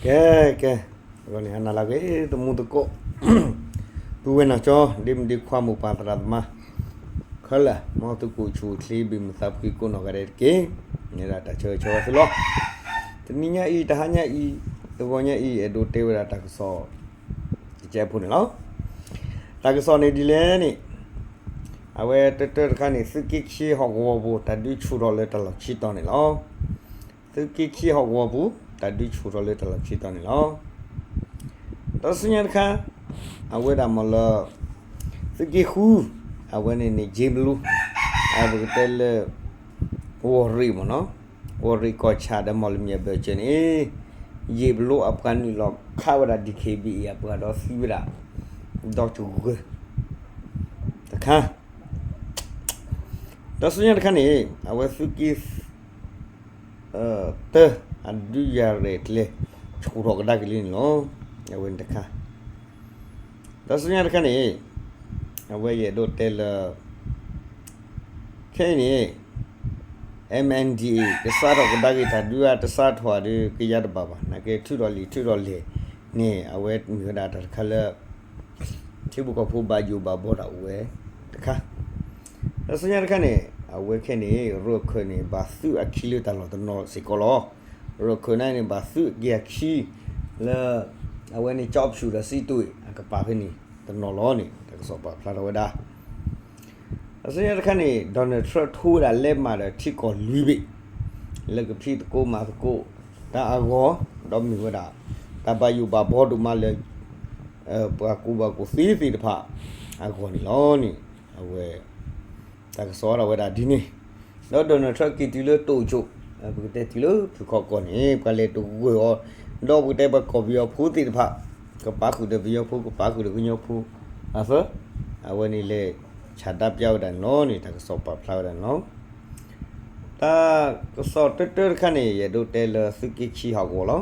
ကဲ ကဲ, အဂီၢ်န့ၣ် ဟါနၤလၢအဂ့ၤ သမူသကိး, ပုၢ်ဝဲၢ်နီၢ်ကၠီ ဒ့မုၣ်ဒ့ခွါ မိၢ်ပၢ်သရၣ်သမါ ခဲလၢာ် မ်သုကအိၣ်ဆူၣ်အိၣ်ချ့ ဘၣ်မုာ်သးဖှံကိးနီၢ်ဂၤဒဲးတက့ၢ်. မ့ၢ်ဒၣ်တၢ်ဆၢဂ့ၤဆၢဝါသုလီၤ. တနံၤညါအံၤ တဟါညါအံၤ တဂီၤညါအံၤ အဲၣ်ဒိးတဲဝဲဒၣ်တၢ်ကစီၣ် တကဲဖိန့ၣ်လီၤ. တၢ်ကစီၣ်န့ၣ်ဒ်လဲၣ်န့ၣ် အဝဲတၢတၢတခါန့ၣ် သုးက့ခံဟီၣ်ကဝီၤပူၤ တၢ်ဒုးဆူၣ်ထီၣ်လၢတၢ်လီၢ်ခံတီၤန့ၣ်လီၤ. သုးက့ခံဟီၣ်ကဝီၤပူၤ တၢ်ဒုးဆူၣ်ထီၣ်လၢတၢ်လီၢ်ခံတီၤန့ၣ်လီၤ. ဒီးဆူညါတခါ အဝဲဒၣ်မ့ၢ်လၢ သုးက့ဃု အဝဲန့ၣ်န့ၣ် ကၠ့ဘလူ အပကတဲလၢ ဝီၢ်ရ့ၣ်မ့ၢ်နီၤ, ဝီၢ်ရ့ၣ်ကီၢ်ဆၣ်ဒီးမီၢ်လမၠဲၣ်ဘၢၣ်စၢၤန့ၣ် ယ့ၣ်ဘလူအပှၤနုာ်လီၤခးဝဲဒၣ် ဒီး ခ့ဘံၣ်အံၤ အပှၤဒီးသံဝဲဒၣ် ဒီတဂၢၢ်တခါ ဒီးဆူညါတခါန့ၣ် အဝဲသုးက့ တၢ အဒုးယၤရဲၣ်ကျဲၤ ဆူၣ်ထီၣ်ကဒါက့ၤလံန့ၣ်လီၤ. အဝဲန့ၣ်တခါ ဒီးဆူညါတခါန့ၣ် အဝဲယအဲၣ်ဒိးတဲလၢ ခဲအံၤန့ၣ် MNDAA ကစးထီၣ်ကဒါက့ၤတၢ်ဒုးဧါ တစးထီၣ်ဧါဒီး ကယါတဘၣ်ဘၣ် နာ်က့ ထုးထီၣ်လံာ်ထုးထီၣ်လဲၢ်န့ၣ် အဝဲမ့ၢ်ဝဲဒၣ်တၢ်တခါလၢ ထံဖိကီၢ်ဖိဘၣ်ယိၣ်ဘၣ်ဘီတၢ်အိၣ်ဝဲတခါ ဒီးဆူညါတခါန့ၣ် အဝဲခဲန့ၣ် ရၢၢ်ခၢၣ်န့ၣ် ဘၣ်သုးအခံလၢတၢ်လီၢ်တနီၤစ့ၢ်ကီးလီၤ. ရၢၢ်ခၢၣ်န့ၣ်န့ၣ် ဘၣ်သုးက့ၤအခံ လၢ အဝဲန့ၣ် ကၠီဖၠူၣ်ဒီးစံးတ့ၢ် အကပၤဖဲန့ၣ် တနီၤလီၤန့ၣ် တၢ်ကစီၣ်ပာ်ဖျါထီၣ်ဝဲဒၣ် ဒီးဆူညါတခါန့ၣ် Donald Trump ထီဝဲဒၣ်လဲးမးဒီးထံကီၢ်လွံၢ်ဘ့ၣ် လၢကဖံးသကိးမၤသကိးတၢ်အဂီၢ် ဒီးမ့ၢ်ဝဲဒၣ် တၢ်ဘၣ်ယိၣ်ဘၣ်ဘီဒိၣ်မးလၢ ပှၤကူဘၣ်ကူသ့သ့ၣ်တဖၣ်အဂီၢ်န့ၣ်လီၤန့ၣ် အဝဲ တၢ်ကစီၣ်အါထီၣ်ဝဲဒၣ်ဒ်န့ၣ် ဒီး Donald Trump က့ၤတုၤလၢတိၣ်ကၠိၣ် ပကတဲတုၤလၢဖုၣ်ခီၣ်ကီၢ်န့ၣ် ပှၤလဲၤတဂၢၢ်အီၤ ဒီးပကတဲပှၤကီၢ်ပယီၤဖိသ့ၣ်တဖၣ် ကပာ်ဃုာ်ဒီးပယီၤဖိ ကပာ်ဃုာ်ဒီးကညီဖိ အသၢ အဝဲန့ၣ်လဲၤဆန္ဒပြဝဲဒၣ်န့ၣ်လီၤန့ၣ် တၢ်ကစီၣ်ပာ်ဖျါဝဲဒၣ်န့ၣ်လီၤ. တၢ်ကစီၣ်တၢတၢတခါန့ၣ် ယအဲၣ်ဒိးတဲလၢသုးက့ခံဟီၣ်ကဝီၤလီၤ.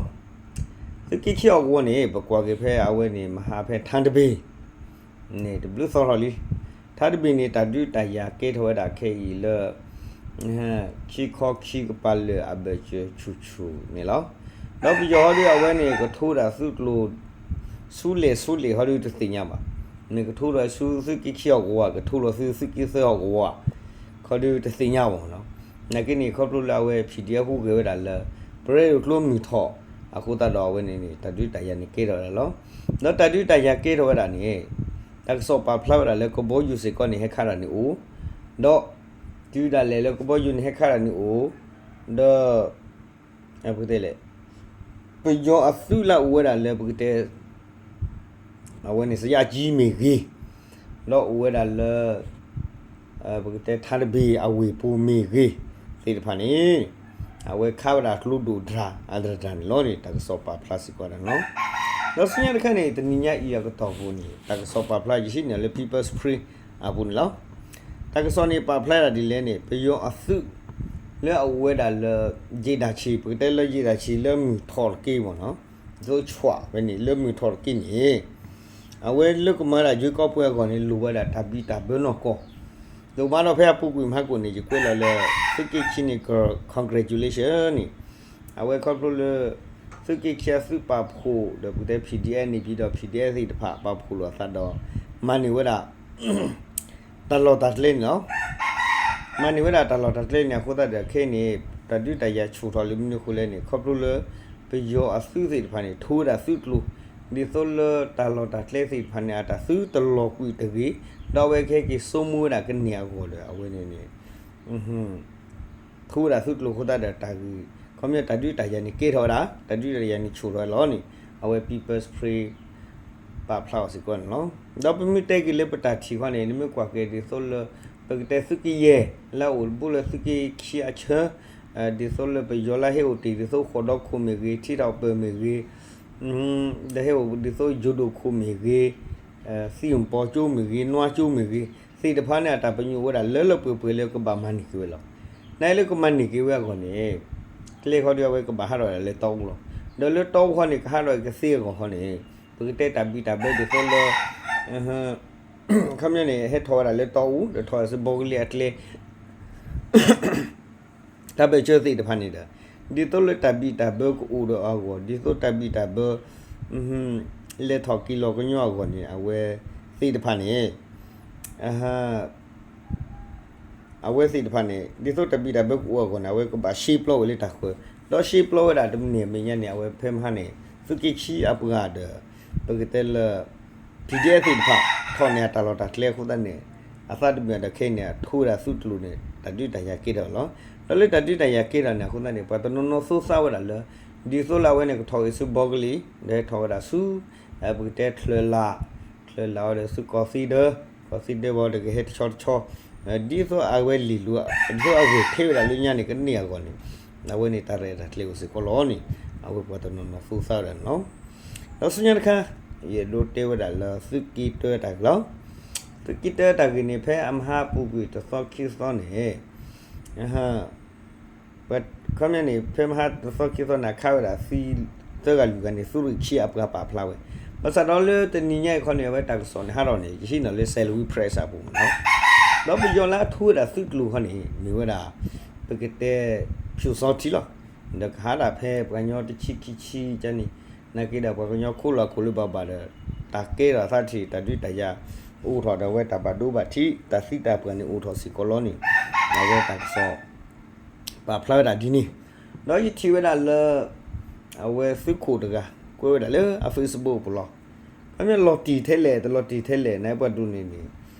သုးက့ခံဟီၣ်ကဝီၤန့ၣ် ပကွၢ်က့ၤဖဲအဝဲန့ၣ် မဟါဖဲထါတဘ့ၣ် န့ၣ် တဘျုးသီထီၣ်လံ. ထါတဘ့ၣ်န့ၣ် တၢ်ဒုးတၢ်ယၤကဲထီၣ်ဝဲဒၣ်ခဲအံၤလၢ ခံခီခံကပၤလၢာ်အဘၢၣ်စၢၤဆူၣ်ဆူၣ်န့ၣ်လီၤ. ဒီးပယီၤဟီဒုးအဝဲန့ၣ် ကထိဝဲဒၣ်သုးကျိၤ ဆူလဲၣ်ဆူလဲၣ်ဟီဒုးတသ့ၣ်ညါဘၣ်. န့ၣ်ကထိထီၣ်ဆူသုးက့ခံဟီၣ်ကဝီၤ ကထိလီၤသုးသုးက့သၢဟီၣ်ကဝီၤ ခီဒုးတသ့ၣ်ညါဘၣ်နီၤ. နာ်က့န့ၣ် ခီဖျိလၢအဝဲ PDF ဟူးဂဲၤဝဲဒၣ်လၢ ပရဲဒိၣ်ကျိမုၢ်ထီၣ် အဃိသတးဒီးအဝဲန့ၣ်န့ၣ် တၢ်ဒုးတၢ်ယၤန့ၣ်ကဲထီၣ်ဝဲဒၣ်လီၤ. ဒီးတၢ်ဒုးတၢ်ယၤကဲထီၣ်ဝဲဒၣ်န့ၣ် တၢ်ကစီၣ်ပာ်ဖျါဝဲဒၣ်လၢကဘီယူၤစ့ၢ်ကီးန့ၣ် ဟဲခးတၢ်န့ၣ်အိၣ်, ဒီး တုၤဒၣ်လဲာ်လၢကဘီယူၤန့ၣ်ဟဲခးတၢ်န့ၣ်အိၣ်, ဒီး ပတဲလဲၣ် ပယီၤအသုးလၢအအိၣ်ဝဲဒၣ်လၢပကတဲ အဝဲန့ၣ် စယးကၠံမ့ၢ်ဂ့ၤ, ဒီးအိၣ်ဝဲဒၣ်လၢ ပကတဲထါတဘ့ၣ်အဝ့ၢ်ပူၤမ့ၢ်ဂ့ၤသ့ၣ်တဖၣ်န့ၣ် အဝဲခးဝဲဒၣ်ကျိဒိၣ်ဒြၣ်အတြၢၢ်န့ၣ်လီၤန့ၣ် တၢ်ကစီၣ်ပာ်ဖျါစ့ၢ်ကီးဒၣ်န့ၣ်လီၤ. ဒီးဆူညါတခါန့ၣ် တနံၤညါအံၤအကတီၢ်ပူၤန့ၣ် တၢ်ကစီၣ်ပာ်ဖျါယဟံးန့ၢ်လၢ People's Spring အပူၤန့ၣ်လီၤ. တၢ်ကစီၣ်န့ၣ်ပာ်ဖျါဒၣ်ဒ်လဲၣ်န့ၣ် ပယီၤအသုး လၢအအိၣ်ဝဲဒၣ်လၢ ယ့ၣ်ဒၣ်ဆံး ပကတဲလၢယ့ၣ်ဒၣ်ဆံးလၢမုၢ်ထီၣ်တက့ၢ်မ့ၢ်နီၤ, သိးဆွးဝဲန့ၣ် လၢမုၢ်ထီၣ်တက့ၢ်န့ၣ် အဝဲလၢကမၤဒၣ်ယွ့ကီးပှဲၤအဂီၢ်န့ၣ် လိၣ်ဝဲဒၣ်တၢ်ဘံၣ်တၢ်ဘၢနီၢ်ကီၢ်, ဒိၣ်မးဒီးဖဲအပူၤကွံာ်မဟါကိၣ်န့ၣ် ယကွဲးလီၤလၢ သုးက့ခံန့ၣ် congratulation န့ၣ် အဝဲခီဖျိလၢ သုးက့ခံအသုးပာ်ဖှိၣ်ဒီးပကတဲ PDF န့ၣ် ပံၤဒီး PDF သ့ၣ်တဖၣ်ပာ်ဖှိၣ်လိာ်အသးဒီး မၤန့ၢ်ဝဲဒၣ် တၢ်လီၢ်တၢ်ကျဲန့ၣ်လီၤ. မၤန့ၢ်ဝဲဒၣ်တၢ်လီၢ်တၢ်ကျဲန့ၣ် အဃိသတးဒီးခဲအံၤန့ၣ် တၢ်ဒုးတၢ်ယၤဆူၣ်ထီၣ်လၢမနုၤအဃိလဲၣ်န့ၣ် ခီဖျိလၢ ပယီၤအသုးသ့ၣ်တဖၣ်န့ၣ် ထိဝဲဒၣ်သုးကျိၤ ဒ်သိးလၢတၢ်လီၢ်တၢ်ကျဲသ့ၣ်တဖၣ်န့ၣ် အတၢ်သုတလီၤကွံာ်တဂ့ၤ, ဒီးအဝဲကဟဲက့ၤဆိကမိၣ်ဝဲဒၣ်ကန့ၢ်အဂီၢ်ဒီး အဝဲန့ၣ်န့ၣ် ထိဝဲဒၣ်သုးကျိၤအဃိသတးဒီးတၢ်ဂ့ၢ် ခီပညီတၢ်ဒုးတၢ်ယၤန့ၣ်ကဲထီၣ်ဝဲဒၣ် တၢ်ဒုးတၢ်ယၤန့ၣ်ဆူၣ်ထီၣ်ဝဲလီၤန့ၣ် အဝဲ People's Spring ပာ်ဖျါအီၤစ့ၢ်ကီးန့ၣ်လီၤ. ဒီးပမ့ၢ်တဲက့ၤလၢပတၢ်ထံၣ်ဃီန့ၣ် နမ့ၢ်ကွၢ်က့ၤဒ်သိးလၢ ပကတဲသုးကယဲၢ် လၢအအိၣ်တဘိလၢသုးက့ခံအဆၢ ဒ်သိးလၢပယီၤလၢဟဲအိၣ်တ့ၢ်ဒ်သိးဃိးဒီခိၣ်မ့ၢ်ဂ့ၤ ထံထီၣ်ပၢၢ်မ့ၢ်ဂ့ၤ ဒီးဟဲအိၣ်ဒ်သိးယိၤဒိၣ်ခိၣ်မ့ၢ်ဂ့ၤ သံၣ်ပီကၠိမ့ၢ်ဂ့ၤ နွါကၠိမ့ၢ်ဂ့ၤ သ့ၣ်တဖၣ်န့ၣ် အတၢ်ပညိၣ်အိၣ်ဝဲဒၣ်လၢလၢပှဲၤပှဲၤလၢကဘၣ်မၤန့ၢ်က့ၤဝဲလီၤ. နာ်လၢကမၤန့ၢ်က့ၤဝဲအဂီၢ်န့ၣ် ကျဲဃီဒီးအဝဲကဘၣ်ဟးထီၣ်ဝဲဒၣ်လၢတီအူလီၤ. ဒီးလၢတီအူဃီန့ၣ် ကဟးထီၣ်ကသ့အဂီၢ်ဃီန့ၣ် ပကတဲတၢ်ဘံၣ်တၢ်ဘၢဒ်သိးလၢ ခီပညီန့ၣ် ဟဲထီၣ်ဝဲဒၣ်လၢတီအူ ဒီးထီၣ်ဝဲစ့ၢ်ဘီကလံၤအကျဲ တၢ်ဘၢၣ်စၢၤသ့ၣ်တဖၣ်န့ၣ်ဒီး ဒ်သိးလၢတၢ်ဘံၣ်တၢ်ဘၢကအိၣ်ဒီးအဂီၢ်, ဒ်သိးတၢ်ဘံၣ်တၢ်ဘၢ လဲၤထီၣ်က့ၤလီၤကညီအဂီၢ်န့ၣ် အဝဲသ့ၣ်တဖၣ်န့ၣ် အဝဲသ့ၣ်တဖၣ်န့ၣ် ဒ်သိးတၢ်ဘံၣ်တၢ်ဘၢကအိၣ်အဂီၢ်န့ၣ် အဝဲကဘၣ်ရှဲပျီဝဲလၢတၢ်ဃၢၤ, ဒီးရှဲပျီဝဲဒၣ်တမံၤမဲာ်ညါန့ၣ် အဝဲဖဲမဟါန့ၣ် သုးက့ခံအပှၤဒီး ပကတဲလၢ PDF သ့ၣ်တဖၣ် ထီၣ်န့ၢ်အတၢ်လီၢ်တၢ်ကျဲအဃိသတးန့ၣ် အသးတမုာ်ဒီးခဲအံၤန့ၣ် အထိဝဲဒၣ်သုးကျိၤန့ၣ် တၢ်ဒုးတၢ်ယၤကဲထီၣ်လီၤ. ဒီးလၢတၢ်ဒုးတၢ်ယၤကဲထီၣ်န့ၣ် အဃိသတးန့ၣ် ပှၤတနီၤနီၤသိသးဝဲဒၣ်လၢ ဒ်သိးလၢအဝဲန့ၣ်ကထီၣ်ဂ့ၤဆူဘီကလံၤ ဒီးဟဲထီၣ်ဝဲဒၣ်ဆူ ပကတဲချၢၣ်လး ချၢၣ်လးဝဲဒီးဆူကီၢ်သံဒၢ ကီၢ်သံဒၢဝဲဒီးကဟဲတဆီတဆီ ဒ်သိးအဝဲလံာ်လူၤ ဒ်သိးအဂ့ၢ်ထဲဝဲဒၣ်လၢညါန့ၣ် ကန့ၢ်အဂီၢ်န့ၣ် အဝဲန့ၣ်တၢ်ရဲၣ်တၢ်ကျဲၤအိၣ်စ့ၢ်ကီးလီၤန့ၣ် အဝဲပှၤတနီၤနီၤသိသးဝဲဒၣ်န့ၣ်လီၤ. ဒီးဆူညါတခါ ယအဲၣ်ဒိးတဲဝဲဒၣ်လၢသုးက့တၢတၢ်ဂ့ၢ်လီၤ. သုးက့တၢတၢ်ဂ့ၢ်န့ၣ် ဖဲအမဟါပူၤကွံာ်တသီခံသီန့ၣ် ခီပညီန့ၣ် ဖဲမဟါတသီခံသီန့ၣ် အခါဝဲဒၣ်သံသၢဂၤလွံၢ်ဂၤန့ၣ် သုးရ့ၣ်ခံအပှၤပာ်ဖျါဝဲ, ဘၣ်ဆၣ်ဒီးလၢတနံၤညါအံၤခီန့ၣ် အဝဲတၢ်ကစီၣ်န့ၣ် ဟးထီၣ်န့ၣ် ယဟံးန့ၢ်လၢ Salween Press အပူၤမ့ၢ်နီၤ, ဒီးပယီၤလၢအထိဝဲဒၣ်သုးကျိၤခီန့ၣ် မ့ၢ်ဝဲဒၣ် ပကတဲ ဖၠိၣ်စီထံလီၤ, ဒီးကဟးဒၣ်ဖဲပှၤကညီတဆံခံဆံကန့ၣ် နာ်က့ဒီးပှၤကညီခိၣ်လီၤခိၣ်လၢဘၣ်ဘၣ်ဒီး တၢ်ကဲထီၣ်အသးထံၣ် တၢ်ဒုးတၢ်ယၤ အိၣ်ထီၣ်ဒီးအဝဲတၢ်ဘၣ်ဒိဘၣ်ထံး တၢ်သံတၢ်ပှၢ်န့ၣ်အိၣ်ထီၣ်စ့ၢ်ကီးလီၤန့ၣ် အဝဲတၢ်ကစီၣ် ပာ်ဖျါဝဲဒၣ်ဒ်န့ၣ်, ဒီးယထံၣ်ဝဲဒၣ်လၢ အဝဲသုးခိၣ်တဂၤ ကွဲးဝဲဒၣ်လၢအ Facebook ပူၤလီၤ. ခီပညီလီၤတံၢ်ထဲလဲၣ် တလီၤတံၢ်ထဲလဲၣ် နပှၤဒိၣ်န့ၣ်န့ၣ်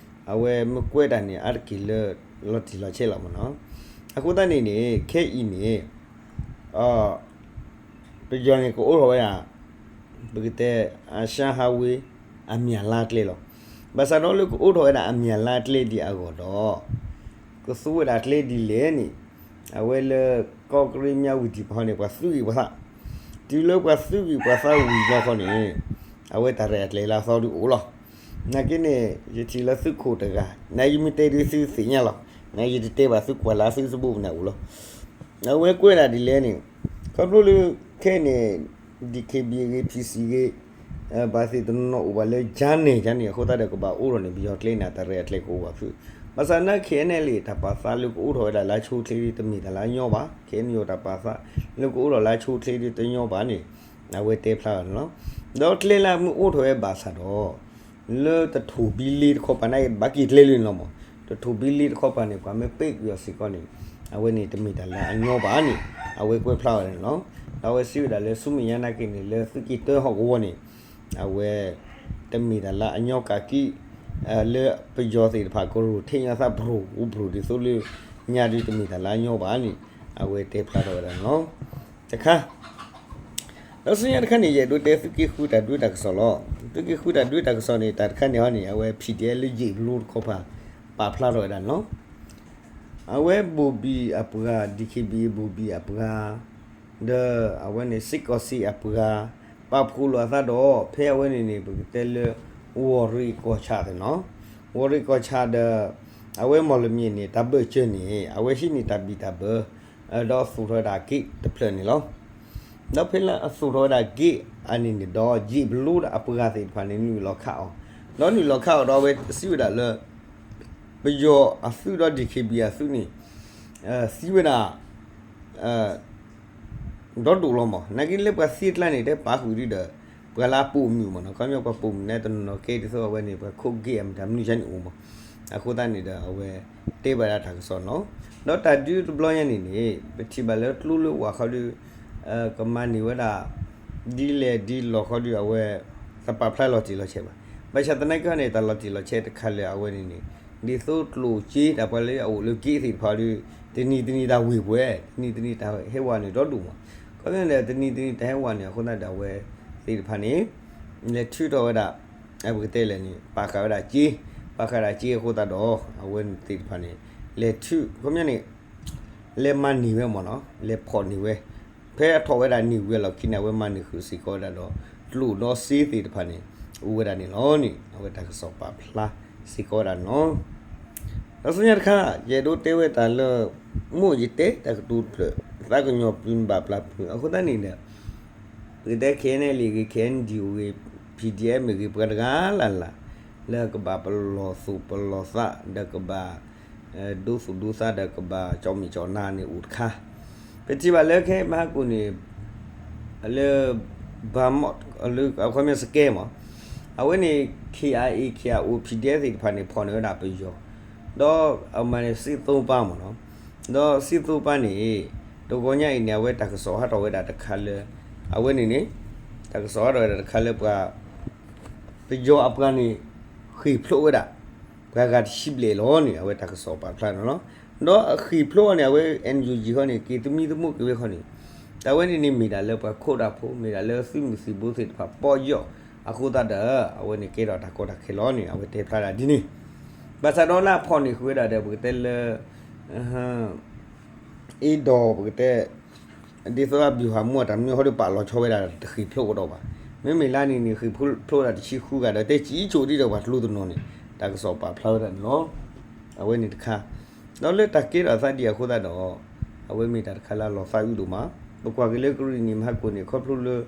အဝဲမ့ၢ်ကွဲးတၢ်န့ၣ် အါတက့ၢ်လၢ လီၤတံၢ်လီၤဆဲးလီၤမ့ၢ်နီၤ. အဃိသတးန့ၣ်န့ၣ် ခဲအံၤန့ၣ် ပယီၤန့ၣ်ကအိးထီၣ်ဝဲဒၣ် ပကတဲ အရှမ်းဟးဝေး အမၠၣ်လါကျဲလီၤ. ဘၣ်ဆၣ်ဒီးလၢကအိးထီၣ်ဝဲဒၣ်အမၠၣ်လါကျဲဒ်အဂီၢ်ဒီး ကသူဝဲဒၣ်ကျဲဒ်လဲၣ်န့ၣ် အဝဲလၢ ကီၢ်ကရ့ၣ်မၠၣ်ဝတံၣ်ဖီန့ၣ် ပှၤသူဂ့ၢ်ပှၤသး, တုၤလၢပှၤသူဂ့ၢ်ပှၤသးဝံၤဘျီဃီန့ၣ် အဝဲတၢ်ရဲၣ်တၢ်ကျဲၤလၢအသီဒုအိၣ်လီၤ. နာ်က့န့ၣ် ယထံၣ်လၢသုးခိၣ်တဂၤ နယမ့ၢ်တဲဒုးသုသ့ၣ်ညါလီၤ. နယတတဲဘၣ်သုကွၢ်လၢ Facebook န့ၣ်အိၣ်လီၤ. အဝဲကွဲးဒၣ်ဒ်လဲၣ်န့ၣ် ခီဖျိလၢခဲအံၤန့ၣ် DKBA ဂ့ၤ PC ဂ့ၤ ဘၣ်သ့ၣ်တနီၤနီၤအိၣ်ဘၣ်လၢ ယါန့ၣ် ယါန့ၣ် အဃိသတးဒီးကဘၣ်အိးထီၣ်န့ၣ် ပယီၤကျဲန့ၣ် တၢ်ရဲၣ်တၢ်ကျဲၤကအိၣ်ဘၣ်ဖုး, ဘၣ်ဆၣ်နာ်က့ KNLA တၢ်ပာ်သးလၢကအိးထီၣ်ဝဲဒၣ်လၢအဆိအချ့ဒ်တမ့ၢ်တၢ်လၢအညီဘၣ်, KNU တၢ်ပာ်သးလၢကအိးထီၣ်လၢအဆိအချ့ဒ်တညီဘၣ်န့ၣ် အဝဲတဲဖျါဘၣ်န့ၣ်လီၤ. ဒီးကျဲလၢအမ့ၢ်အိးထီၣ်ဝဲဘၣ်ဆၣ်ဒီး လၢတထိၣ်ဘံလ့တခီပၤန့ၣ် ဘၣ်က့ၤကျဲလၢန့ၣ်လီၤမး, တထိၣ်ဘံလ့တခီပၤန့ၣ် ပှၤမ့ၢ်ပ့းကွံာ်အီၤစ့ၢ်ကီးန့ၣ် အဝဲန့ၣ်တမ့ၢ်တၢ်လၢအညီဘၣ်န့ၣ် အဝဲကွဲးဖျါဝဲဒၣ်န့ၣ်လီၤ. ဒီးအဝဲစံးဝဲဒၣ်လၢဆူမဲာ်ညါနာ်က့န့ၣ် လၢသုးက့တၢဟီၣ်ကဝီၤန့ၣ် အဝဲ တမ့ၢ်တၢ်လၢအညီကးကံ လၢပယီၤသ့ၣ်တဖၣ်ကရိၢ်ထံညီသး ဘြိၣ်အိၣ်ဘြိၣ်ဒ်သိးလၢ ညါဒုးတမ့ၢ်တၢ်လၢအညီဘၣ်န့ၣ် အဝဲတဲဖျါထီၣ်ဝဲဒၣ်န့ၣ်လီၤ. တခါ ဒီးဆူညါတခါန့ၣ် ယအဲၣ်ဒိးတဲသုးက့ဃုတၢ်ဒုးတၢ်ကစီၣ်လီၤ. သုးက့ဃုတၢ်ဒုးတၢ်ကစီၣ်န့ၣ် တၢ်တခါန့ၣ်ဟီန့ၣ် အဝဲ PDF လၢယ့ၣ်ဘျိတခီပၤ ပာ်ဖျါထီၣ်ဝဲဒၣ်န့ၣ်လီၤ. အဝဲဘိၣ်ဘံၣ်အပှၤ DKBA ဘိၣ်ဘံၣ်အပှၤ ဒီးအဝဲန့ၣ် စ့ၢ်ကီးစ့ၢ်အပှၤ ပာ်ဖှိၣ်လိာ်အသးဒီး ဖဲအဝဲန့ၣ်န့ၣ် ပကတဲလၢ ဝီၤရ့ၣ်ကီၢ်ဆၣ်သ့ၣ်နီၤ, ဝီၤရ့ၣ်ကီၢ်ဆၣ်ဒီး အဝဲမီၢ်လမၠ့ၣ်န့ၣ် တၢ်ဘၢၣ်စၢၤန့ၣ် အဝဲဟံးန့ၢ်တၢ်ဘံၣ်တၢ်ဘၢ ဒီးသူၣ်ထီၣ်ဝဲဒၣ်ဂ့ၢ်တဖျၢၣ်န့ၣ်လီၤ. ဒီးဖဲလၢအသူၣ်ထီၣ်ဝဲဒၣ်ဂ့ၢ်အန့ၣ်န့ၣ်ဒီး ယ့ၣ်ဘျိဒီးအပှၤသ့ၣ်တဖၣ်န့ၣ် နုာ်လီၤခးအီၤ, ဒီးနုာ်လီၤခးအီၤဒီးအဝဲစံးဝဲဒၣ်လၢ ပယီၤအသုးဒီး DKBA အသုးန့ၣ် သံဝဲဒၣ် ဒီဒိၣ်လီၤမး, နာ်က့လၢပှၤသံအကျါန့ၣ် တဲပာ်ဃုာ်ဒုဒီး ပှၤလၢအပိာ်မုၣ်မးနီၤ, ခီပညီပှၤပိာ်မုၣ်န့ၣ် တနီၤနီၤကဲဒ်သိးအဝဲန့ၣ် ပှၤခိးဂ့ၢ်အမတၤမနုၤကန့ၣ်အိၣ်မး, အဃိသတးန့ၣ်ဒီးအဝဲတဲဘၣ်ဒၣ်တၢ်ကစီၣ်နီၤ, ဒီးတၢ်ဒုးတဘျီညါန့ၣ်န့ၣ် ပထံၣ်ဘၣ်လၢကျိလၢဝၢ်ခီဒု ကမၤန့ၢ်ဝဲဒၣ် ဒ်လဲၣ်ဒ်လဲၣ်ခီဒု အဝဲ တပာ်ဖျါလီၤတံၢ်လီၤဆဲးဘၣ်. ဘၣ်ဆၣ်သနာ်က့န့ၣ် တၢ်လီၤတံၢ်လီၤဆဲးတခါလၢအဝဲန့ၣ်န့ၣ် ဒ်သိးကျိၣ်စ့တၢ်ပှၤလၢအအိၣ်လၢဂ့ၢ်သ့ၣ်တဖၣ်ဒီး တနံၤတနံၤတၢ်ဝ့ၢ်ပှဲၤ တနံၤတနံၤတၢ်ဟဲဝဲန့ၣ်ဒီဒိၣ်မး, ခီပညီန့ၣ် တနံၤတနံၤတၢ်ဟဲဝဲန့ၣ် အဃိသတးဒီးအဝဲသ့ၣ်တဖၣ်န့ၣ် လဲၤထုးထီၣ်ဝဲဒၣ် ပကတဲလဲၣ်န့ၣ် ပာ်ဃာ်ဝဲဒၣ်စ့, ပာ်ဃာ်ဒၣ်စ့အဃိသတးဒီး အဝဲသ့ၣ်တဖၣ်န့ၣ် လဲၤထုး ခီပညီန့ၣ် လဲၤမၤန့ၢ်ဝဲမးနီၤ, လဲၤဖီၣ်န့ၢ်ဝဲ, ဖဲအထီၣ်ဝဲဒၣ်န့ၢ်ဝံၤအလီၢ်ခံန့ၣ် အဝဲမၤန့ၢ်ဃုာ်စ့ၢ်ကီးဝဲဒၣ်ဒီး ကျိၣ်ဒီးစ့သ့ၣ်တဖၣ်န့ၣ် အိၣ်ဝဲဒၣ်န့ၣ်လီၤန့ၣ် အဝဲတၢ်ကစီၣ်ပာ်ဖျါစ့ၢ်ကီးဝဲဒၣ်န့ၣ်လီၤ. ဒီးဆူညါတခါ ယအဲၣ်ဒိးတဲဝဲတၢ်လၢ မိၢ်ယတဲတၢ်ကတိၤတဖျၢၣ် သးကညီၤပျုၤဘၣ်ပျၢ်ပျုၤ အဃိသတးန့ၣ်ဒီး ပကတဲ ခဲအံၤန့ၣ်လံဂ့ၤ ခဲအံၤန့ၣ်ဒံၣ်အိၣ်ဂ့ၤ ပံၣ်ဒံၣ်အဲၣ်မ့ၢ်ဂ့ၤ ပှၤတဂၤလၢ်လၢ် လၢကဘၣ်ပလီၢ်သူၣ်ပလီၢ်သး ဒီးကဘၣ် ဒိသူၣ်ဒိသး ဒီးကဘၣ်ကၠီၣ်မံၣ်ကၠီၣ်နါန့ၣ်အိၣ်တခါ, ဖဲ ပထံၣ်ဘၣ်လၢခဲမဟါကိၣ်န့ၣ် လၢ ဘၣ်မီၣ် လၢအခီပညီ စကဲမး အဝဲန့ၣ် KIA KIO PDF သ့ၣ်တဖၣ်န့ၣ် ဖီၣ်န့ၢ်ဝဲဒၣ်ပယီၤ ဒီးအမၤန့ၣ် စံၣ်သိပၢ်မးနီၤ ဒီးစံၣ်သိပၢ်န့ၣ် တဂီၤညါအံၤန့ၣ် အဝဲတၢ်ကစီၣ်ဟးထီၣ်ဝဲဒၣ်တခါလၢ အဝဲန့ၣ်န့ၣ် တၢ်ကစီၣ်ဟးထီၣ်ဝဲဒၣ်တခါလၢပှၤ ပယီၤအပှၤန့ၣ် ဃ့ၢ်ဖျိးဝဲဒၣ် ပှၤဂၤတဆံဘျဲၣ်လီၤန့ၣ် အဝဲတၢ်ကစီၣ်ပာ်ဖျါန့ၣ်လီၤ. ဒီးအဃ့ၢ်ဖျိးန့ၣ် အဝဲ NUG ဃီန့ၣ် က့ၤသမံသမိးက့ၤဝဲဃီန့ၣ် တၢ်ဝဲန့ၣ်န့ၣ်မ့ၢ်ဒၣ်လၢပှၤခိးတၢ်ဖိ မ့ၢ်ဒၣ်လၢသုးမုၢ်သံၣ်ဘိသ့ၣ်တဖၣ်ပီၢ်ယီၢ်အဃိသတးဒီး အဝဲန့ၣ်ကဲထီၣ်တၢ်ကီတၢ်ခဲလီၤန့ၣ် အဝဲတဲဖျါဒၣ်ဒ်န့ၣ် ဘၣ်ဆၣ်ဒီးလၢအဖီၣ်န့ၢ်ဃုာ်ဝဲဒၣ်ဒီး ပကတဲလၢ အ့ဒီးပကတဲ ဒ်သိးအဗျူဟာမှူးအတၢ်မနုၤဃီဒီး ပာ်လီၤဆီဝဲဒၣ်တဃ့ၢ်ဖျိးကဒီးဘၣ်. မ့မ့ၢ်လၢန့ၣ်န့ၣ် ဃ့ၢ်ဖျိးဒၣ်တဆံဃုဂၤဒီး တဲစံးကၠိဒ်ဒီးပှၤကျိတနီၤန့ၣ် တၢ်ကစီၣ်ပာ်ဖျါဝဲဒၣ်န့ၣ်လီၤ. အဝဲန့ၣ်တခါ ဒီးလၢတၢ်ကဲထီၣ်အသးဒ်အံၤအဃိသတးဒီး အဝဲမ့ၢ်တၢ်တခါလၢအလီၤသးအုးဒိၣ်မး. ပကွၢ်က့ၤလၢကရံၣ်နံၣ်မဟါကိၣ်န့ၣ် ခီဖျိလၢ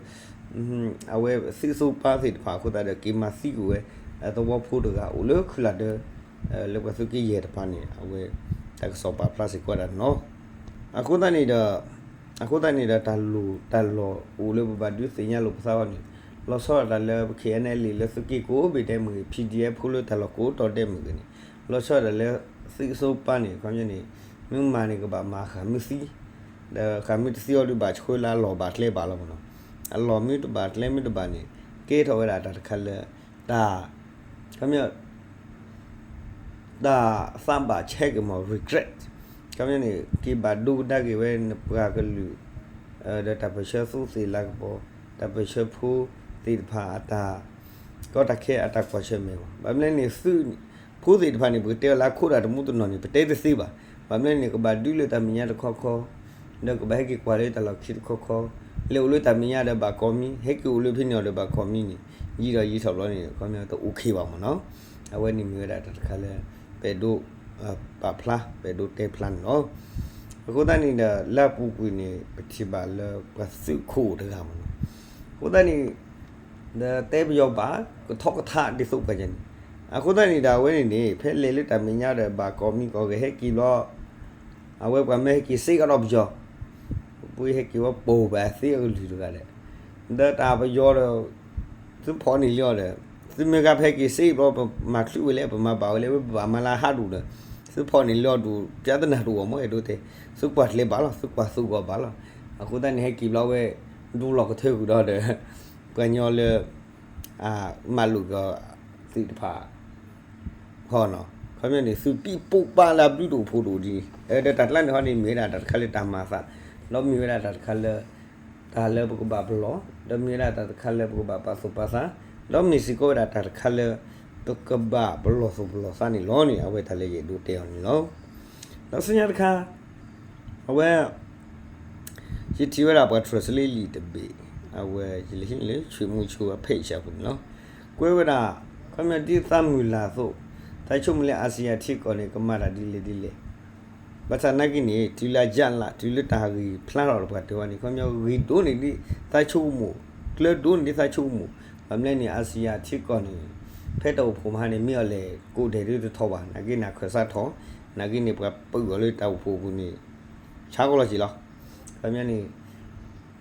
အဝဲသုးသိပၢ်သ့ၣ်တဖၣ်အဃိသတးဒီး က့ၤမၤသံကွံာ်ဝဲ သဝီဖိတဂၤအိၣ်လၢခုၣ်လၢ်ဒၢ လၢပှၤသုးက့ယဲၢ်တဖၣ်န့ၣ် အဝဲ တၢ်ကစီၣ်ပာ်ဖျါစ့ၢ်ကီးဒၣ်န့ၣ်လီၤ. အဃိသတးန့ၣ်ဒီး အဃိသတးန့ၣ်ဒီး တၢ်လိၣ်တၢ်လီၢ်အိၣ်လၢပဘၣ်ဒုးသ့ၣ်ညါလိာ်ပသးအီၤန့ၣ် လီၤဆီဒၣ်တၢ်လၢ KNLA လၢသုးက့ကိးဘ့ၣ်ဒဲးမ့ၢ်ဂ့ၤ PDF ဖိလၢတၢ်လီၢ်ကိးတီၤဒဲးမ့ၢ်ဂ့ၤန့ၣ် လီၤဆီဒၣ်တၢ်လၢသုးသိပၢ်န့ၣ် ခီပညီန့ၣ် မ့ၢ်မၤန့ၣ်ကဘၣ်မၤဃၣ်မ့ၢ်သံ ဒီးဃၣ်မ့ၢ်တသံအီၤဒီးဘၣ်ဆှၢလၢအလီၢ်ဘၣ်ကျဲဘၣ်လီၤမးနီၤ. အလီၢ်မ့ၢ်တဘၣ်ကျဲမ့ၢ်တဘၣ်န့ၣ် ကဲထီၣ်ဝဲဒၣ်တၢ်တခါလၢ တၢ် ခီပညီ တၢ်သးဘၣ်ဆဲးက့ၤမး regret ခီပညီန့ၣ် က့ၤဘၣ်ဒိကဒါက့ၤဝဲနပှၤကလုာ် ဒီးတၢ်ပၢၢ်ဆၢသူးသ့ၣ်လၤကပီၤ တၢ်ပၢၢ်ဆၢဖိသ့ၣ်တဖၣ်အတၢ် ကီတၢ်ခဲအတၢ်ကွၢ်ဆၢၣ်မဲာ်မး. ဘၣ်မနုၤလဲၣ်န့ၣ် သုးဖိသ့ၣ်တဖၣ်န့ၣ် ပကတဲအီၤလၢအခိးတၢ်တမူတနီၤန့ၣ် ပတဲတသ့ဘၣ်. ဘၣ်မနုၤလဲၣ်န့ၣ် ကဘၣ်ဒုးလၢတၢ်မဲာ်ညါတခီခီ ဒီးကဘၣ်ဟဲက့ၤကွၢ်လၢတၢ်လီၢ်ခံတခီခီ လဲၤအိၣ်လၢတၢ်မဲာ်ညါဒီးဘၣ်ကိးမံၤ ဟဲက့ၤအိၣ်လၢဖဲန့ၣ်အီၤဒီးဘၣ်ကိးမံၤန့ၣ် ယံာ်ဒီးယံာ်ထီၣ်ဘျီန့ၣ် ခီပညီတအိၣ်ခ့ဘၣ်မးနီၤ. အဝဲန့ၣ်မ့ၢ်ဝဲဒၣ်တၢ်တခါလၢ ပအဲၣ်ဒိး ပာ်ဖျါ ပအဲၣ်ဒိးတဲဖျါန့ၣ်လီၤ. အဃိသတးန့ၣ်ဒီး လၢအပူၤကွံာ်န့ၣ် ပထံၣ်ဘၣ်လၢပှၤသုးခိၣ်တဂၤမးနီၤ. အဃိသတးန့ၣ် ဒီးတဲပယီၤဘၣ် ကထီကထါဒ်သိးပှၤညါန့ၣ် အဃိသတးန့ၣ်ဒီး အဝဲန့ၣ်န့ၣ် ဖဲလဲၤလၢတၢ်မဲာ်ညါဒီးဘၣ်ကိးမံၤကိးဂၤဟဲက့ၤဘျီ အဝဲပှၤမၢဟဲက့ၤစ့ကဒီးပယီၤ ပှၤဟဲက့ၤဝဲပိာ်ဘၣ်သ့အကလုၢ်တဂၤဒီး ဒီးတၢ်ပယီၤဒီး သုဖီၣ်န့ၢ်လံအီၤဒီး သုမ့ၢ်ဂၤဖဲက့ၤစ့ဘျီ ပမၤချုးဝဲလဲၣ် ပမၤဘၣ်ဝဲလဲၣ် ဝဲပဘၣ်မၤလၢဟးဒူၣ်ဒီး သုဖီၣ်န့ၢ်လံအီၤဒူၣ် ပျၢ်သနၢ်တအိၣ်မး အဲၣ်ဒိးတဲ သုကွၢ်ကျဲၤဘၣ်လီၤ သုကွၢ်သိးဂီၤဘၣ်လီၤ. အဃိသတးန့ၣ် ဟဲက့ၤဘျီဝဲ ဒူလီၤကထၢဃုာ်ဒီးဒီး ပှၤကညီလၢ မၤလိာ်ကီၤသ့ၣ်တဖၣ် ခီပညီန့ၣ် သုးပံၣ်ပိၢ်ပၢ်လၢအဘျုးတအိၣ်ဖှိၣ်တအိၣ်ဒ်န့ၣ် ဒီးတၢ်ကျါန့ၣ်ဟီန့ၣ် မ့ၢ်ဝဲဒၣ်တၢ်တခါလၢတၢ်မၤအသး ဒီးမ့ၢ်ဝဲဒၣ်တၢ်တခါလၢ တၢ်လၢပကဘၣ်ပလီၢ် ဒီးမ့ၢ်ဝဲဒၣ်တၢ်တခါလၢပကဘၣ်ပာ်သူၣ်ပာ်သး ဒီးမ့ၢ်စ့ၢ်ကီးဝဲဒၣ်တၢ်တခါလၢ ပကဘၣ်ပလီၢ်သူၣ်ပလီၢ်သးန့ၣ်လီၤန့ၣ် အဝဲတၢ်လၢယအဲၣ်ဒိးတဲအီၤန့ၣ်လီၤ. ဒီးဆူညါတခါ အဝဲ ယထံၣ်ဝဲဒၣ်ပှၤ translate လံာ်တဘ့ၣ် အဝဲယလဲၤဟံးလၢ ဆွေမုဆိုးအ page အပူၤန့ၣ်လီၤ. ကွဲးဝဲဒၣ် ခီပညီဒ်သးမုၢ်လၢ်အသိး သးဆိကမိၣ်လၢ အာဆီယံထံကီၢ်န့ၣ် ကမၤတၢ်ဒ်လဲၣ်ဒ်လဲၣ် ဘၣ်ဆၣ်နာ်က့န့ၣ် တုၤလၢအယါလး တုၤလၢတၢ်ဂ့ၢ်ဖျါထီၣ်ဒီးပှၤတဲဝဲန့ၣ် ခီပညီဂ့ၤဒိၣ်န့ၢ်ဒ်သးဆိကမိၣ် ကျၢၤဒိၣ်န့ၢ်ဒ်သးဆိကမိၣ် ဘၣ်မနုၤလဲၣ်န့ၣ် အာဆီယံထံကီၢ်န့ၣ် ဖဲတၢ်အိၣ်ဖှိၣ်မဟါန့ၣ် မ့ၢ်အီၤလဲၣ် ကိးဒဲးဒ်တထီၣ်ဘၣ် နာ်က့န့ၣ် ခၢၣ်စးထီၣ် နာ်က့န့ၣ် ပှၤပာ်အီၤလၢတၢ်အိၣ်ဖှိၣ်အပူၤန့ၣ် ဆါကီးလီၤက့ၤလီၤ. ခီပညီန့ၣ်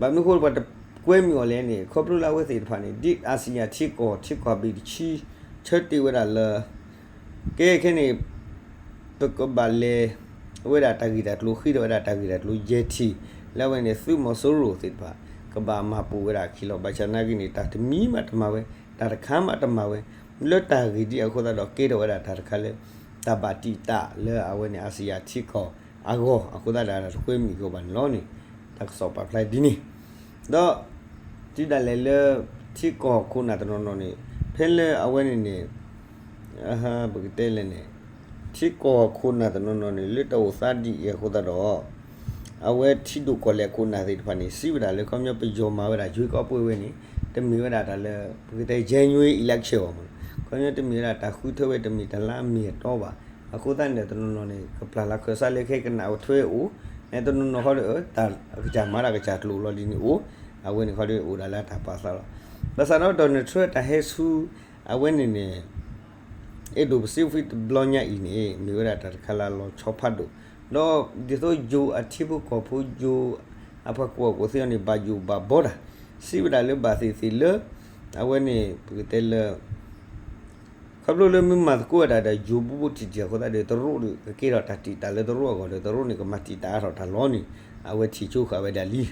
ဘၣ်မနုၤအဃိပှၤတကွဲမုာ်အီၤလဲၣ်န့ၣ် ခီဖျိလၢအဝဲသ့ၣ်တဖၣ်န့ၣ် ဒ်အာဆီယံထံကီၢ် ထံကီၢ်ဘ့ၣ်တဆံ ဆၢတဲာ်ဝဲဒၣ်လၢ ကဲခဲန့ၣ် ပကဘၣ်လဲၤဝဲဒၣ်တၢ်ဂ့ၢ်တၢ်ကျိၤ ဃ့ထီၣ်ဝဲဒၣ်တၢ်ဂ့ၢ်တၢ်ကျိၤယဲၢ်ထံၣ် လၢအဝဲန့ၣ် သုးမီၤစိရိၤသ့ၣ်တဖၣ် ကဘၣ်မၤပိာ်ဝဲဒၣ်အခံလီၤ. ဘၣ်ဆၣ်နာ်က့န့ၣ် တၢ်တမံၤမးတမၤဝဲ တၢ်တခါမးတမၤဝဲ လၢတၢ်ဂ့ၢ်ဒ်အဃိသတးဒီး ကဲထီၣ်ဝဲဒၣ်တၢ်တခါလၢ တၢ်ဘၣ်တံာ်တာ်လၢအဝဲန့ၣ် အာဆီယံထံကီၢ်အဂီၢ် အဃိသတးဒီး တၢ်တကွဲမုာ်ကီးဘၣ်န့ၣ်လီၤန့ၣ် တၢ်ကစီၣ်ပာ်ဖျါဒ်န့ၣ် ဒီး တုၤဒၣ်လဲာ်လၢ ထံကီၢ်ခိၣ်နၢ်တနီၤနီၤန့ၣ် ဖဲလၢအဝဲန့ၣ်န့ၣ် ပကတဲလဲၣ်န့ၣ် ထံကီၢ်ခိၣ်နၢ်တနီၤနီၤန့ၣ် လၢတၢ်အိၣ်သးဒ်အံၤအဃိသတးဒီး အဝဲထံဒိၣ်ကီၢ်လဲၢ်ခိၣ်နၢ်သ့ၣ်တဖၣ်န့ၣ် စံးဝဲဒၣ်လၢ ခီပညီပယီၤမၤဝဲဒၣ် ရွေးကောက်ပွဲ ဝဲန့ၣ် တမ့ၢ်ဝဲဒၣ်တၢ်လၢ ပကတဲ genuine election ဘၣ်မး ခီပညီတမ့ၢ်ဝဲဒၣ်တၢ်ဃုထၢဝဲ တမ့ၢ်တၢ်လၢအမ့ၢ်အတီဘၣ်. အဃိသတးန့ၣ်ဒီး တနီၤနီၤန့ၣ် ကပျၢ်လၢခၢၣ်စးလၢခဲကနၣ်အထွဲအိၣ် တနီၤနီၤဃီဒီး တၢ်ကစၢ်မၤတၢ်ကစၢ်ကျိၤလီၤဒ်န့ၣ်အိၣ် အဝဲန့ၣ်ဃီဒီးအိၣ်ဒၣ်လၢတၢ်ပာ်သးလီၤ. ဘၣ်ဆၣ်ဒီး Donald Trump တၢ်ဟဲဆူ အဝဲန့ၣ်န့ၣ် အဲၣ်ဒိးပစံးဖှံတဘျီညါအံၤန့ၣ် မ့ၢ်ဝဲဒၣ်တၢ်တခါလၢအလီၤဆီဖးဒိၣ် ဒီးဒ်သိးယိၤအထံဖိကီၢ်ဖိယိၤ အပှၤကူၣ်ဘၣ်ကူၣ်သ့အီၤန့ၣ် ဘၣ်ယိၣ်ဘၣ်ဘီတၢ်, စံးဝဲဒၣ်လၢဘၣ်သ့ၣ်သ့ၣ်လၢ အဝဲန့ၣ် ပကတဲလၢ ခီဖျိလၢမ့ၢ်မၤသကိးဝဲဒၣ်ဒီးယိၤဘူးဘူးတံၢ်တံၢ်အဃိသတးဒီး တရူးဒီး ကကဲထီၣ်တၢ်တံာ်တာ်လၢတရူးအဂီၢ်ဒီး တရူးန့ၣ် ကမၤတံာ်တာ်အါထီၣ်တၢ်လီၤန့ၣ် အဝဲထံၣ်ဆိဃာ်ဝဲဒၣ်လံ.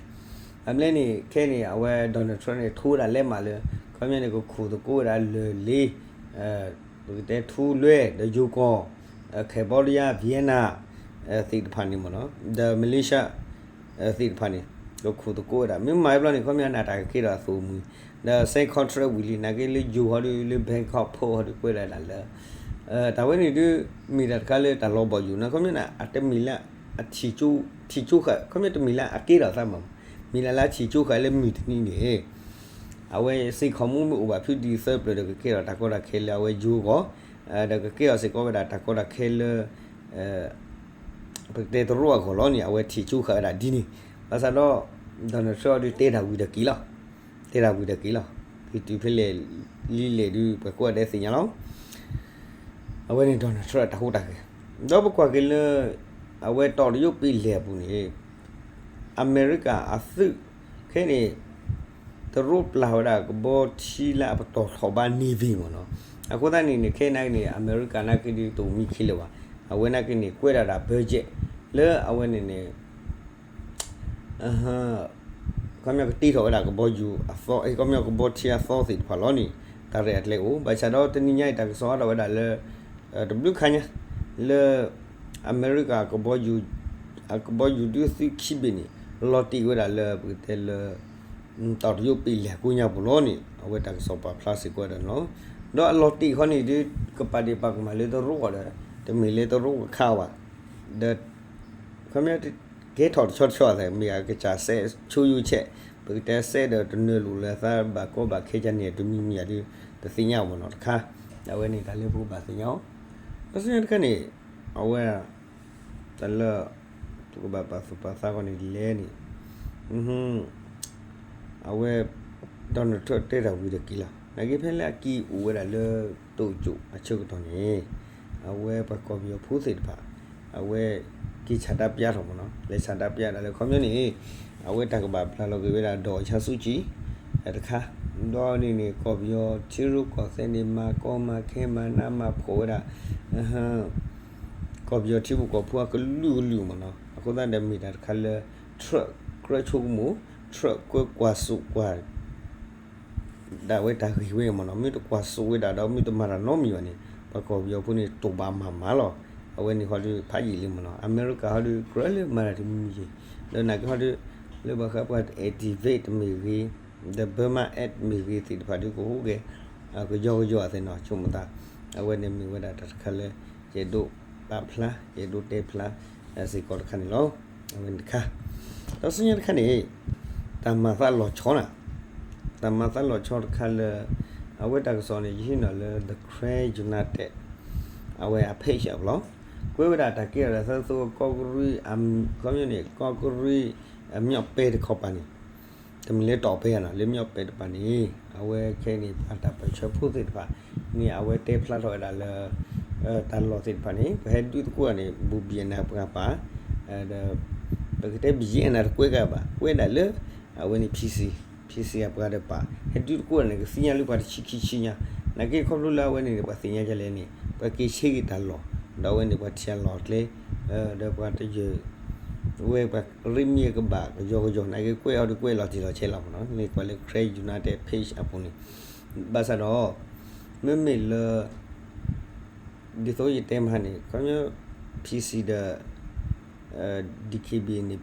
အဘျဲန့ၣ် ခဲန့ၣ် အဝဲ Donald Trump န့ၣ် ထိဝဲဒၣ်လဲးမးလၢ ခီပညီန့ၣ် ကခူၣ်သကိးဝဲဒၣ်လၢၢ်လ့ ပကတဲထူလွဲၢ် ဒီးယိၤကီၢ် Cambodia Vietnam သ့ၣ်တဖၣ်န့ၣ်မ့ၢ်နီၤ ဒီး Malaysia သ့ၣ်တဖၣ်န့ၣ် ကခူၣ်သကိးဝဲဒၣ် မ့ၢ်မၤဘျီန့ၣ် ခီပညီန့ၣ် တၢ်ကကဲထီၣ်အသိၣ်မှံၤ ဒီး sign contract ဝံၤလံ နာ်က့လၢယိၤဟီဒုး လၢ Bangkok ဖိဟီဒုး ကွဲးလီၤဒၣ်လၢ တၢ်ဝဲန့ၣ်ဒုး မ့ၢ်တၢ်တခါလၢတၢ်လီၤဘီၣ်ယိၣ်နီၤ ခီပညီန့ၣ် အတမ့ၢ်လၢ အထံၣ်ဆိဃာ် ခီပညီတမ့ၢ်လၢအကဲထီၣ်သးမး မ့ၢ်လၢလၢအထံၣ်ဆိဃာ်လၢမုၢ်တနံၤန့ၣ် အဝဲစ့ၢ်ကီးမ့ၢ်အိၣ်ဘၣ်ဖုဒံသၢပျၢၤဒီး ကကဲထီၣ်တၢ်ကီတၢ်ခဲလၢအဝဲယိၤအဂီၢ် ဒီးကကဲထီၣ်စ့ၢ်ကီးဝဲဒၣ်တၢ်ကီတၢ်ခဲလၢ ပကတဲတရူးအဂီၢ်လီၤန့ၣ် အဝဲထံၣ်ဆိဃာ်ဝဲဒၣ်ဒ်န့ၣ် ဘၣ်ဆၣ်ဒီး Donald Trump ဒုးတဲတၢ်ဝံၤဒီးက့ၤလီၤ တဲတၢ်ဝံၤဒီးက့ၤလီၤ က့ၤတုၤဖဲလဲၣ်လံလဲၣ်ဒုး ပှၤကိးဂၤဒဲးသ့ၣ်ညါလီၤ အဝဲန့ၣ် Donald Trump တၢ်ဟူးတၢ်ဂဲၤ ဒီးပကွၢ်က့ၤလၢ အဝဲတီၣ်တယိၣ်ပ့ၤလဲၢ်အပူၤန့ၣ် အမဲရကၤအသုး ခဲန့ၣ် တရူးပျၢ်ဝဲဒၣ်ကဘီထံလၢအပတီၢ်ထီၣ်ဘၣ် Navy မ့ၢ်နီၤ အဃိသတးန့ၣ်န့ၣ် ခဲနာ်က့န့ၣ် အမဲရကၤနာ်က့ဒုးတအိၣ်မံခံလၢၤဘၣ် အဝဲနာ်က့န့ၣ် ကွဲးဒၣ်တၢ် budget လၢအဝဲန့ၣ်န့ၣ် ခီပညီကတ့ထီၣ်ဝဲဒၣ်ကဘီယူၤအသီ ခီပညီကဘီထံအသီသ့ၣ်တဖၣ်လီၤန့ၣ် တၢ်ရဲၣ်အကျဲအိၣ် ဘၣ်ဆၣ်ဒီးတနံၤညါအံၤတၢ်ကစီၣ်အါထီၣ်ဝဲဒၣ်လၢ တဘျုးခါညါ လၢ အမဲရကၤ အကဘီယူၤဒုးသုးခံဘ့ၣ်န့ၣ် လီၤတံၢ်ဝဲဒၣ်လၢပကတဲလၢ တီၣ်တယိၣ်ပ့ၤလဲၢ်ကိညါပူၤလီၤန့ၣ် အဝဲတၢ်ကစီၣ်ပာ်ဖျါစ့ၢ်ကီးဝဲဒၣ်န့ၣ်လီၤ. ဒီးအလီၤတံၢ်ခီန့ၣ်ဒုး ကပာ်ဒ့ၣ်ပာ်ကမၣ်လၢတရူးအဂီၢ်ဒီး တမ့ၢ်လၢတရူးကခးဘၣ် ဒီး ခီပညီ ကဲထီၣ်တဆီတဆီအသး မ့ၢ်အကစၢ်စဲးဆိယူၤဆဲး ပကတဲစဲးဒီးတနၢၤလိာ်လၢသးဘၣ်ကီဘၣ်ခဲကန့ၣ် တမံၤမံၤယၤဒုး တသ့ၣ်ညါအီၤမ့ၢ်နီၤတခါ အဝဲန့ၣ်တၢ်လၢပကဘၣ်သ့ၣ်ညါအီၤ ဒီးဆူညါတခါန့ၣ် အဝဲ တၢ်လၢ ပကဘၣ်ပာ်သူၣ်ပာ်သးဂီၢ်န့ၣ်ဒ်လဲၣ်န့ၣ် အဝဲ Donald Trump တဲတၢ်ဝံၤဒီးက့ၤလီၤ. နာ်က့ဖဲလၢအက့ၤအိၣ်ဝဲဒၣ်လၢ တိၣ်ကၠိၣ်အဆၢကတီၢ်န့ၣ် အဝဲပှၤကီၢ်ပယီၤဖိသ့ၣ်တဖၣ် အဝဲ က့ၤဆန္ဒပြထီၣ်မ့ၢ်နီၤ လဲၤဆန္ဒပြဒၣ်လၢခီပညီန့ၣ် အဝဲတၢ်ကဘၣ်ပျၢ်လီၤက့ၤဝဲဒၣ် ဒေါ်အောင်ဆန်းစုကြည် တခါ ဒီးန့ၣ်န့ၣ် ကီၢ်ပယီၤထံရူၢ်ကီၢ်သဲးန့ၣ် မၤကီမၤခဲမၤနးမၤဖှီၣ်ဝဲဒၣ် ကီၢ်ပယီၤထံဖိကီၢ်ဖိအကလုာ်ကလုာ်မ့ၢ်နီၤ အဃိသတးဒီးမ့ၢ်တၢ်တခါလၢ Trump ကြၢးဆိကမိၣ် Trump ကွဲကွၢ်စိးကွၢ် ဒၣ်ဝဲတၢ်ဂ့ၢ်ဝဲမ့ၢ်နီၤ မ့ၢ်တကွၢ်စိးဝဲဒၣ်ဒီး မ့ၢ်တမၤတၢ်နီတမံၤဘၣ်န့ၣ် ပှၤကီၢ်ပယီၤဖိန့ၣ် တိၢ်ဘၣ်မၤမၤလီၤ. အဝဲန့ၣ်ဟီဒုး ဖးယံာ်လံမ့ၢ်နီၤ အမဲရကၤဟီဒုး ကြၢးလၢမၤတၢ်တမံၤမံၤယံၤ ဒီးနာ်က့ဟီဒုး လၢဘၣ်ဃးပှၤ activist တမ့ၢ်ဂ့ၤ ဒီး Burma Act မ့ၢ်ဂ့ၤသ့ၣ်တဖၣ်ဒုးကဟူးဂဲၤ ကယီကယီအသးနီၤ ဆိကမိၣ်သး အဝဲန့ၣ်မ့ၢ်ဝဲဒၣ်တၢ်တခါလၢ ယအဲၣ်ဒိးပာ်ဖျါ ယအဲၣ်ဒိးတဲဖျါ စ့ၢ်ကီးတခါန့ၣ်လီၤ. အဝဲန့ၣ်တခါ ဒီးဆူညါတခါန့ၣ် တၢ်မၤသးလီၤဆီနၤ တၢ်မၤသးလီၤဆီတခါလၢ အဝဲတၢ်ကစီၣ်န့ၣ် ယဟံးန့ၢ်လၢ The Karen United အဝဲအ page အပူၤလီၤ. ကွဲးဝဲဒၣ်တၢ်ကဲထီၣ်သးသိကီၢ်ကရံၣ် ခီပညီန့ၣ် ကီၢ်ကရံၣ် အမျီၣ်ပဲတခီပၤန့ၣ် တမ့ၢ်လၢတီၢ်ပဲဧါနီၤ လၢမျီၣ်ပဲတပၤန့ၣ် အဝဲခဲအံၤန့ၣ် ပှၤတၢ်ပၢၢ်ဆၢဖိသ့ၣ်တဖၣ်န့ၣ် အဝဲတဲဖျါထီၣ်ဝဲဒၣ်လၢ တၢ်လီၢ်သ့ၣ်တဖၣ်န့ၣ် ပဟဲဒုးသကိးန့ၣ် ဘူးဘံၣ်အနၢ်ပှၤပာ် ဒီး ပကတဲဘံၣ်ယ့အနၢ်တကွဲးကဘၣ် ကွဲးဒၣ်လၢ အဝဲန့ၣ် PC PC အပှၤတပာ် ဟဲဒုးသကိးန့ၣ် ကသ့ၣ်ညါလၢပှၤတဆံခံဆံညါ နာ်က့ခီဖျိလၢအဝဲန့ၣ် ပှၤသ့ၣ်ညါဒ်လဲၣ်န့ၣ် ပှၤက့ၤဆၢက့ၤတၢ်လီၢ် ဒီးအဝဲန့ၣ် ပှၤထံၣ်အလီၢ်အကျဲ ဒီးပှၤတယၢၤ ဝဲပှၤရ့မံအကဘၣ်ကယီကယီ နာ်က့ကွဲးအီၤဒုးကွဲးလီၤတံၢ်လီၤဆဲးလီၤမ့ၢ်နီၤ န့ၣ်ကွၢ်လၢ Karen United page အပူၤန့ၣ် ဘၣ်ဆၣ်ဒီး မ့မ့ၢ်လၢ ဒ်သိးယတဲမးန့ၣ် ခီပညီ PC ဒီး DKBA န့ၣ်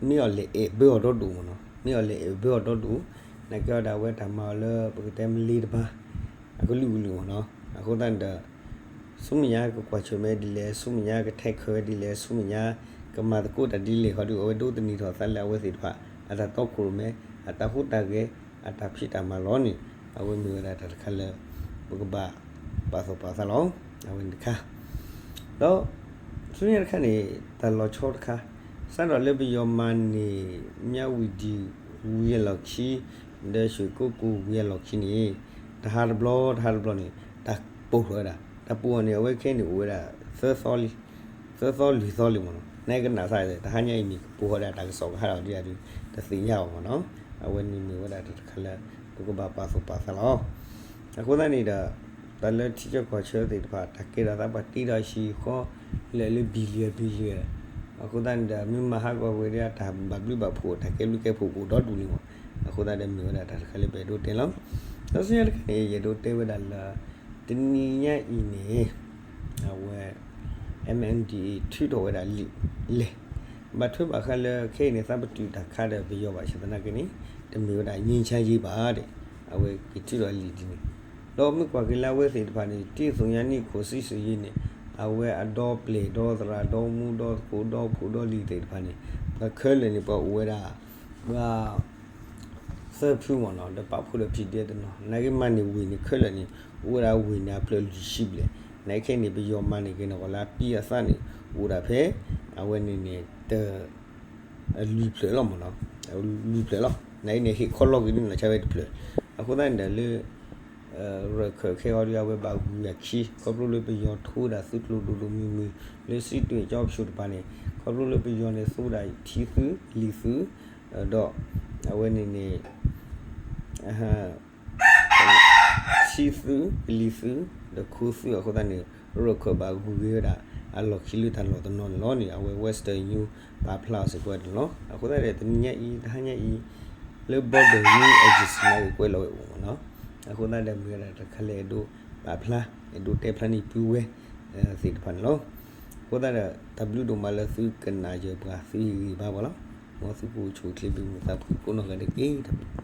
မ့ၢ်အီၤလဲၤအဲၣ်ဘၢအီၤဒီဒူၣ်မ့ၢ်နီၤ မ့ၢ်အီၤလဲၤအဲၣ်ဘၢအီၤဒီဒူၣ် နာ်က့အီၤဒၣ်ဝဲတၢ်မၤအီၤလၢ ပကတဲမလ့တပၤ အကလုာ်ကလုာ်မ့ၢ်နီၤ အဃိသတးန့ၣ်ဒီး ဆူမဲာ်ညါကကွၢ်ဆၢၣ်မဲာ်ဒ်လဲၣ် ဆူမဲာ်ညါကထဲးခၢးဝဲဒ်လဲၣ် ဆူမဲာ်ညါ ကမၤသကိးတၢ်ဒ်လဲၣ် ဟီဒုး အဝဲဒိးသန့ၤထီၣ်သးလၢအဝဲသ့ၣ်တဖၣ် အတၢ်တီခိၣ်ရိၣ်မဲ အတၢ်ဟူးတၢ်ဂဲၤ အတၢ်ဖံးတၢ်မၤလီၤန့ၣ် အဝဲမ့ၢ်ဝဲဒၣ်တၢ်တခါလၢ ပကဘၣ်ပာ်သူၣ်ပာ်သးလီၤ အဝဲန့ၣ်တခါ ဒီး ဆူညါတခါန့ၣ် တၢ်လီၤဆီတခါ စးထီၣ်လၢပယီၤမၤန့ၢ် မြဝတီ ဝံၤအလီၢ်ခံ ဒီးရွှေကုက္ကို ဝံၤအလီၢ်ခံန့ၣ် တဟးတဘျီ တဟးတဘျီန့ၣ် တၢ်ပိၢ်ထီၣ်ဝဲဒၣ် တၢ်ပိၢ်အီၤန့ၣ် အဝဲခဲအံၤန့ၣ်အိၣ်ဝဲဒၣ် သၢသီလံ သၢသီလွံၢ်သီလံမ့ၢ်နီၤ နကနၣ်သး တဟါညါအံၤမ့ၢ်ကပိာ်ဃီဒီးတၢ်ကစီၣ်ကဟးထီၣ်ဒ်အံၤဒီး တသ့ၣ်ညါအီၤမ့ၢ်နီၤ. အဝဲန့ၣ်မ့ၢ်ဝဲဒၣ်တၢ်တခါလၢ ပကဘၣ်ပာ်သူၣ်ပာ်သးလီၤ. အဃိသတးန့ၣ်ဒီး တၢ်လၢထံဆၢကီၢ်ဆၢသ့ၣ်တဖၣ် တၢ်ကဲထီၣ်သးပှၤတ့ထီၣ်ဟံၣ်ဃီ လဲၤလၢ billion billion အဃိသတးန့ၣ်ဒီး မ့ၢ်မၤဟးဂီၤဝဲဒၣ်တၢ်ဘၣ်ဘျုးဘၣ်ဖှိၣ် တၢ်ကဲဘျုးကဲဖှိၣ်ကအိၣ်ဒီဒူၣ်န့ၣ်မး. အဃိသတးဒီးမ့ၢ်ဝဲဒၣ်တၢ်တခါလၢပအဲၣ်ဒိးတဲလီၤ. ဒီးဆူညါတခါန့ၣ် ယအဲၣ်ဒိးတဲဝဲဒၣ်လၢ တနံၤညါအံၤန့ၣ် အဝဲ M N D A ထုးထီၣ်ဝဲဒၣ်လံာ်လဲၢ်, ဘၣ်ထွဲဘၣ်ဃးလၢခဲအံၤန့ၣ် သးပတုာ်တၢ်ခးဒီးပယီၤဘၣ်ဆၣ်သနာ်က့န့ၣ် တမ့ၢ်ဝဲဒၣ် ငြိမ်းချမ်းရေး ဘၣ်ဒီး အဝဲကထုးထီၣ်လံာ်ဒ်န့ၣ်, ဒီးမ့ၢ်ကွၢ်က့ၤလၢအဝဲသ့ၣ်တဖၣ်န့ၣ် တ့သိၣ်ညါနံၣ်ခိၣ်ဆံးစ့ၢ်ယဲန့ၣ် အဝဲအဒီပျဲၢ်ဒီသရၣ်ဒီမူဒီသကိးဒီဖိဒီလံၤသ့ၣ်တဖၣ်န့ၣ် ပှၤခဲလၢာ်န့ၣ် ပှၤအိၣ်ဝဲဒၣ် ပှၤ သၢဖုမ့ၢ်နီၤ ဒီးပာ်ဖှိၣ်ဒီး P D F တနီၤ နာ်က့မၤန့ၢ်ဝ့ၢ်န့ၣ်ခဲလၢာ်န့ၣ် အိၣ်ဝဲဒၣ်ဝ့ၢ်န့ၣ်အဖျၢၣ်လွံၢ်ဆံဘျဲၣ်, နာ်က့ခဲအံၤန့ၣ် ပယီၤမၤန့ၢ်က့ၤန့ၣ် ကီးလၢအပံအသးန့ၣ် အိၣ်ဒၣ်ဖဲ အဝဲန့ၣ်န့ၣ် တ လွံၢ်ဖျၢၣ်လီၤမ့ၢ်နီၤ, လွံၢ်ဖျၢၣ်လီၤ. နာ်က့န့ၣ် ဟ့ၣ်ခီလီၤက့ၤဒ်န့ၣ်လီၤ ဆါဝဲတဖျၢၣ်. အဃိသတးန့ၣ်ဒီးလၢ ရၢၢ်ခၢၣ်ခဲအံၤဒီး အဝဲဘၣ်ဂုၤဂၤခံ ခီဖျိလၢပယီၤထိဝဲဒၣ်သုးကျိၤဒိၣ်ဒိၣ်မုၢ်မုၢ် လၢစံးတွ့ၣ်ကၠီဖၠိၣ်တပၤန့ၣ် ခီဖျိလၢပယီၤန့ၣ် သူဝဲဒၣ်ထံသုးလံာ်သုး ဒီး အဝဲန့ၣ်န့ၣ် ထံသုး လံာ်သုး ဒီးခိသုးအဃိသတးန့ၣ် ရၢၢ်ခၢၣ်ဘၣ်ဂုၤဂ့ၤဝဲဒၣ် အလီၢ်ခံလၢတၢ်လီၢ်တနီၤန့ၣ်လီၤန့ၣ် အဝဲ Western Union ပာ်ဖျါအီၤစ့ၢ်ကီးဝဲန့ၣ်လီၤ. အဃိသတးဒီး တနံၤညါအံၤ တဟါညါအံၤ လၢ border အံၤ အ agency န့ၣ် ကွဲးလီၤဝဲအိၣ်မ့ၢ်နီၤ. အဃိသတးဒီးမ့ၢ်ဝဲဒၣ်တၢ်တခါလၢအဲၣ်ဒိး ပာ်ဖျါ အဲၣ်ဒိးတဲဖျါန့ၢ်ပုၢ်ဝဲၢ်သ့ၣ်တဖၣ်န့ၣ်လီၤ. အဃိသတးဒီး တၢ်ဘျုးဒိၣ်မးလၢသုကနၣ်ယပှၤ သုဟ့ၣ်ဂံၢ်ဘါပှၤလီၤ. မ်သုကအိၣ်ဆူၣ်အိၣ်ချ့ ဘၣ်မုာ်သးဖှံကိးနီၢ်ဂၤဒဲးတက့ၢ်.